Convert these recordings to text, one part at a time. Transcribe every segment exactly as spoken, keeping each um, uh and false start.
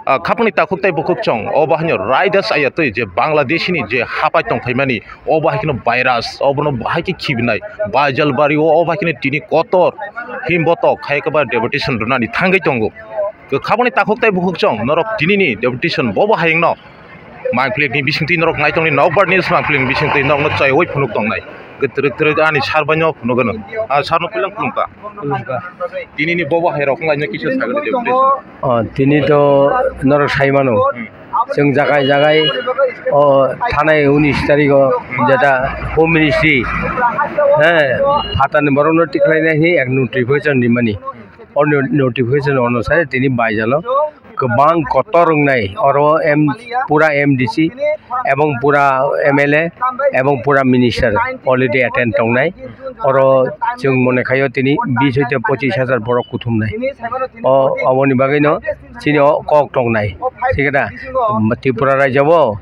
ah, khapangni takhuk tei bukhuk chwng, obo haino Raidas ayatwi je Bangladesh ni je hapai tongphaimani, obo hai kheno virus, obono hai khe khibinai, Baijalbari o, obo hai kheno tini kotor himbotok hai khe ba deputation rwnani thangwi tongo. Khapangni takhuk tei bukhuk chwng, norok tinini deputation bobo hayungno Mangpili ni bisingtwi norok naitongni nokbar ni Mangpili ni bisingtwi norokno chaywi phunuk tongnai. Twrwk twrwk ani sar baino phunuk gwnang. Ah, sarno puilang phunuk ka. Tinini bobo hai rok wnglaino kisa sagri de. O, tini to norok sai mano. Chwng jagai jagai o thanai unis tarikh o jeta Home Ministry, he, phatani borokno tikhlai nai hi ek notification rimani. O no-, notification onusare tini Baijalo kwbang kotor wngnai. Oro M, pura M D C ebong pura M L A ebong pura minister already attend tongnai. Oro chwng mone khaio tini bis hoite pochis hajar borok kuthumnai. O, oboni bagwino chini o kok tongnai. Thik da? Tripura rajya o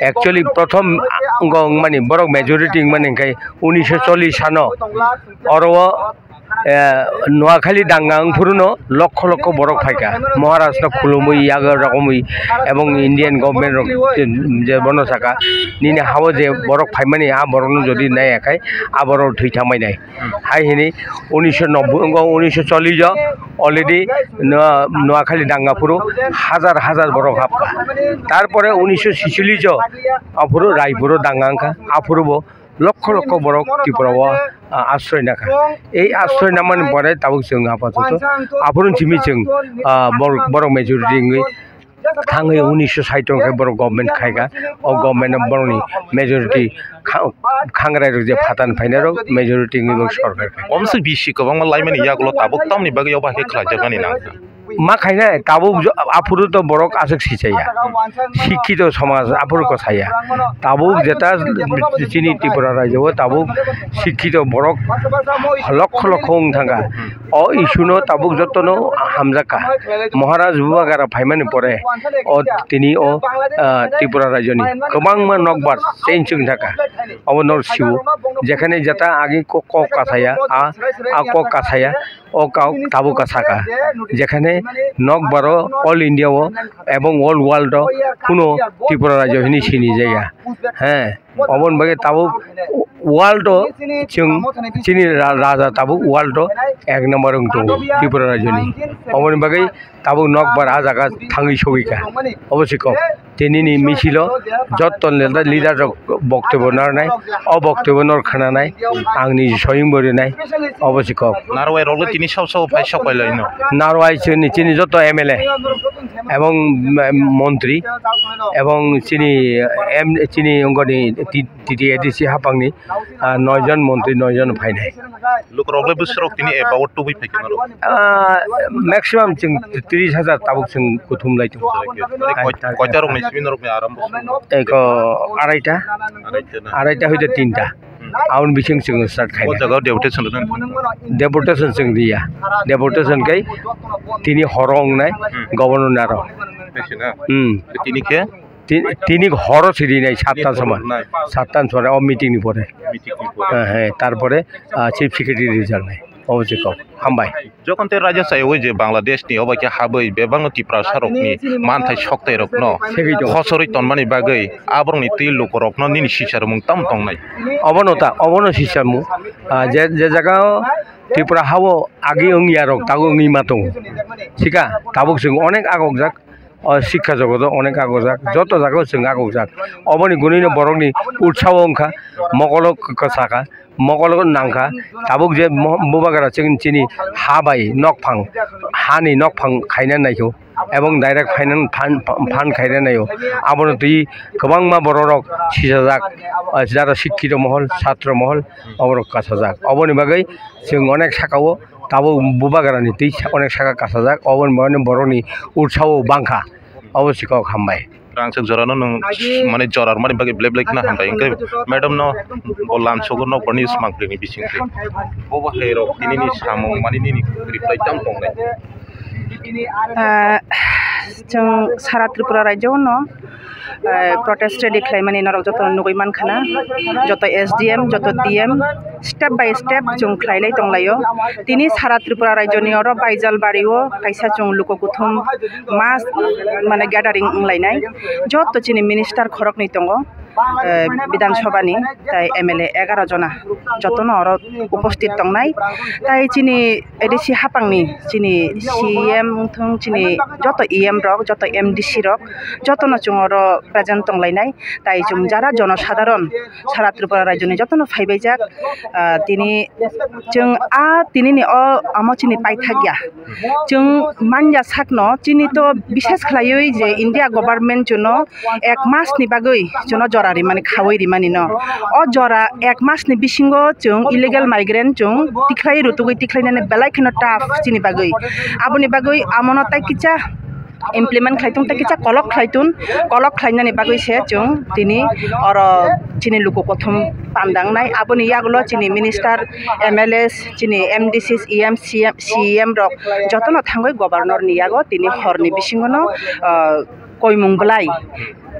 actually prothom wngmani borok majority wngmani hwnkhe unisho chollish sano oro o, eh, Noakhali danga wngphuru no lokho lokho borok phaikha, Maharaj no khulumwi yago rokomwi, ebong Indian government rok je bono saka nini hao je borok phaimani a borok no jodi naiya khai a borok thwi thangmai nai. Hai hini unisho nobboi wngkha, unisho chollish o already Noakhali danga phuru hajar hajar borok hapkha. Tarpore unisho sicholish o aphuru Raipuro danga wngkha, aphuru bo lokho lokho borok Tripura o, ah, asroi nakha. Ei asroi namani pore tabuk chwng apatoto aphuru simi chwng, ah, borok, borok majority wngwi thangwi unisho sait tong khe borok government khaikha. O government o borokni majority kha-, khangrai rok je phatani phainai rok majority wngwi bo sorkar khai. Omswk bisi kwbangma laimani yagulo tabuk tamni bagwi obo hai khe khlaijaknani nangkha. Ma khainai tabuk jo-, aphuru to borok aswk sichaya. Sikkito somaj aphuru ko saya. Tabuk jeta chini Tripura rajyo o tabuk sikkito borok lokho lokho wng thangkha. O issue no tabuk jotono hamjakha. Maharaj Bubagra phaimani pore o tini o, ah, Tripura rajyoni kwbangma nokbar change wng thangkha. Obo no sio jekhane jeta agi kok, kok kasaya, a, a kok kasaya, o kok tabuk kasaka. Jekhane nokbar o all India o ebong all world o kuno Tripura rajyo hini sinijaya. He. Oboni bagwi tabuk world o chwng chini ra-, raja tabuk world o ek number wng tongo Tripura rajyoni. Oboni bagwi tabuk nokbar ah jaga thangwi sogwi kha. Obo se kok. Tinini misil o jotto leader, leader rok boktobyo narwknai, o boktobyo no khwnanai, ang niji soyung bo rinai, obo se kok. Narwai rok le tini sabo sabo phai sok pai laino. Narwai chini, chini jotto M L A ebong montri ebong chini M, chini wngkha ni T T A D C hapangni, ah, noi jon montri, noi jon phainai. Lukurok le bwswrok tini eba o tubui phaikha norok? Ah, maximum chwng tris hajar tabuk chwng kuthum lai tongo. Koi-, koita rokni simi norokni aram bo? Eko araita. Araita na? Araita hoite tinta. Hmm. Aboni bising chwng start khaina. O jaga o deputation rwna? Deputation chwng riya. Deputation kai tini horo wngnai, hmm, governor naro. Tini khe? Ti-, tini horo sirinai satta somoi. Nai. Satta somoi o meeting ni pore. Meeting ni pore. He, he, tarpore, ah, chief secretary rijaknai. Obo se kok. Hambai. Jokhon tei raida chaywi je Bangladesh ni obo khe habwi bebakno Tiprasa rokni manthai soktai rokno khosorwi tonmani bagwi aborokni twi lukurokno nini sicharmung tamo tongnai? Obono ta, obono sicharmung. Ah, je, je jaga o Tripura hao agi wngya rok tabuk wngwi ma tongo. Sika, tabuk chwng onek agokjak. O sikha jogoto onek agojak, joto jagao chwng agojak. Oboni gwnino borokni utsaho wngkha, mokolo kwchakha, mokolo nangkha. Tabuk je mo-, bubagra chini, chini ha bai nokphang, hani nokphang khaina naikho, ebong direct finance phan, phan khaina naio. Abono twi kwbangma bororok sijajak, ah, jara sikkito mohol, satro mohol, oborok kasajak. Oboni bagwi chwng onek sakao tabuk bubagrani twi onek saka kasajak, oboni bagwi borokni utsaho bangkha, obo se kok hambai. Rangchak jorano nwng mane jora rwmani bagwi belai belai kheno hambai. Hwnkhe madam no bo lamsogo nokbarni swmang phlini bisingtwi. Bobo hai rok tinini samung mani nini reply tam tongnai. Ah, Chwng sara Tripura rajyo no, eh, protest rally khlaimani norok joto nugwi mankha na, joto S D M, joto D M, step by step chwng khlailai tonglaio. Tini sara Tripura rajyoni oro Baijalbari o kaisa chwng luku kuthum mass, mane, gathering wnglainai. Joto chini minister khoroknwi tongo, eh, Bidhan Sabha ni, tai M L A egaroh jona jotono oro uposthit tongnai. Tai chini A D C hapangni chini C M wngthung, chini joto E M rok, joto M D C rok, jotono chwng oro present tonglainai. Tai chwng jara jonosadharon sara Tripura rajyoni jotono phaibaijak, ah, tini chwng a tinini o amo chini paithakya. Chwng manya sakno chini to bishes khlaiwi je India government chwngno ek mas ni bagwi chwngno jora rimani, khawi rimani no. O jora ek mas ni bisingo chwng illegal migrant chwng tikhlai rutugwi tikhlainani belai kheno tough chini bagwi. Aboni bagwi amono tai kisa implement khlai tung, tai kisa kolok khlai tun, kolok khlainani bagwi se chwng tini oro chini luku kothom pandangnai. Aboni yagulo chini minister, M L As, chini M D Cs, E M, C M, C E M rok jotono thangwi governor ni yago tini horni bisingono, ah, koimung belai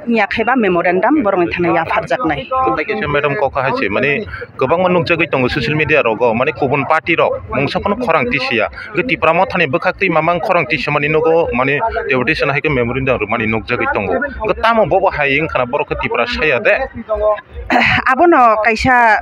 ya khe ba memorandum borokni thani yapharjaknai. Tei kaisa madam kok hai se, mane, kwbangma nukjagwi tongo social media rogo, mane, kubun party rok mungsa phano khorang tisiya. Hwnkhe Tipra Mothani bwkhaktwi mamang khorang tisimani nugo, mane, deputation hai khe memorandum rwmani nukjagwi tongo. Hwnkhe tamo bobo hai wngkha na, borok khe Tipra saya de? Abono kaisa,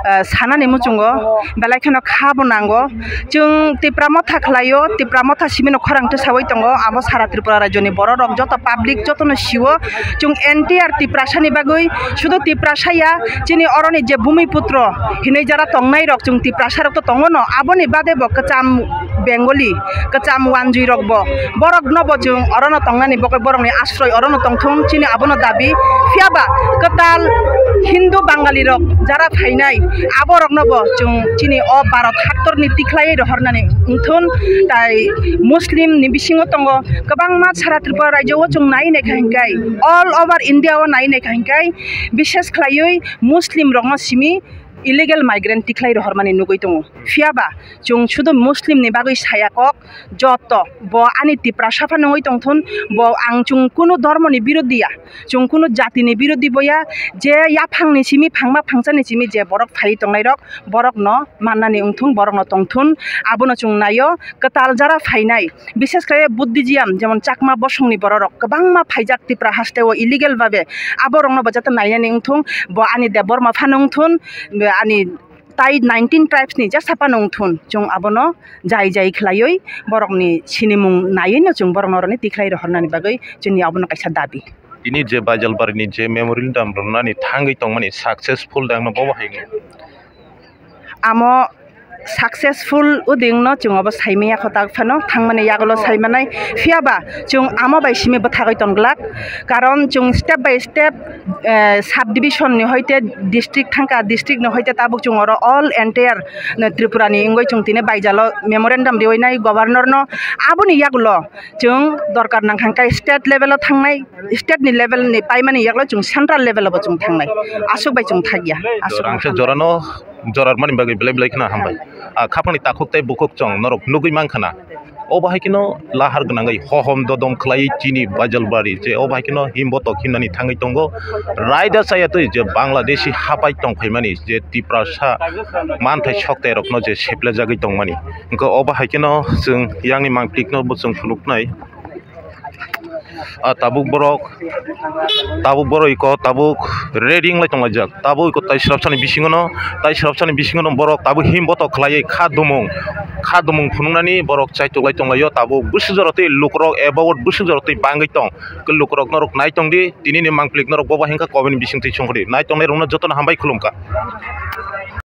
eh, sanani muchungo belai kheno kha bo nango. Chwng Tipra Motha khlaio, Tipra Motha simino khorang tisawi tongo. Abo sara Tripura rajyoni borok rok joto public jotono siwo. Chwng entire Tiprasani bagwi, sudu Tiprasa ya, chini oroni je Bhumiputro hinwi jara tongnai rok, chwng Tiprasa rok to tongo no, aboni bade bo kwcham Bengali, kwcham wanjwi rok bo, borok no bo chwng orono tongnani bagwi borokni asroi orono tongthung, chini abono dabi. Phiyaba kwtal Hindu Bangali rok jara phainai, aborokno bo chwng chini o Bharat haktorni tikhlaiwi rohornani wngthun. Tai Muslim ni bisingo tongo kwbangma, sara Tripura rajyo o chwng nai naikha hinkai, all over India o nai naikha hinkai, bishes khlaiwi Muslim rokno simi illegal migrant tikhlai rohormani nugwi tongo. Phiyaba chwng sudu Muslim ni bagwi saya kok, joto bo ani Tiprasa phano wngwi tongthun, bo ang chwng kunu dhormoni birodhi ya, chwng kunu jatini birodhi bo ya, je yaphangni simi, phangma phangsani simi je borok phaiwi tongnai rok, borokno mannani wngthung, borokno tongthun, abono chwng naio. Kwtal jara phainai, bishes khe Buddhism, jemon Chakma bosongni borok rok kwbangma phaijak Tipra haste o illegal babe, aborokno bo jate nainani wngthung, bo ani Debbarma phano wngthun, ani tai nineteen tribes ni jesa phano wngthun, chwng abono jai jai khlaiwi borokni sinimung naiwi no chwng borokno oroni tikhlai rohornani bagwi chwngni abono kaisa dabi. Tini je Baijalbari ni je memorial dam rwnani thangwi tongmani successful dang no bobo hai wngkha? Amo successful uding no chwng obo saimaya kho tak phano thangmani yagulo saimanai. Phiyaba chwng amo bai simi bwthagwi tongglak, karon chwng step by step, eh, subdivision ni hoite district thangkha, district ni hoite tabuk chwng oro all entire, eh, Tripura ni wngwi chwng tini baijalo memorandum riwi nai governor no. Aboni yagulo chwng dorkar nangkha hwnkhe state level o thangnai, state ni level ni paimani yagulo chwng central level o bo chwng thangnai, aswk bai chwng thakya, aswk. Rangchak jorano jorar mani bagwi belai belai kheno hambai. Ah, khapangni takhuk tei bukhuk chwng norok nugwi mankha na. Obo hai kheno lahar gwnangwi hohom dodom khlaiwi chini Baijalbari je obo hai kheno himbotok himnani thangwi tongo. Raida chaya twi je Bangladeshi hapai tongphaimani je Tiprasa manthai soktai rokno je seplejagwi tongmani. Hwnkhe obo hai kheno chwng yangni mangplikno bo chwng phunuknai. Ah, tabuk borok, tabuk borok iko tabuk ready wng lai tong laijak. Tabuk iko tai srapsani bisingono, tai srapsani bisingono borok tabuk himbotok khlaiwi kha dumung, kha dumung phunuknani borok chaitok lai tong laio. Tabuk bwswk jora twi lukurok about bwswk jora twi bangwi tong. Lukurok norok nai tong di, tini ni mangplik norok bobo hingkha comment bising twi songkho di. Nai tongnai rokno jotono hambai khulumkha.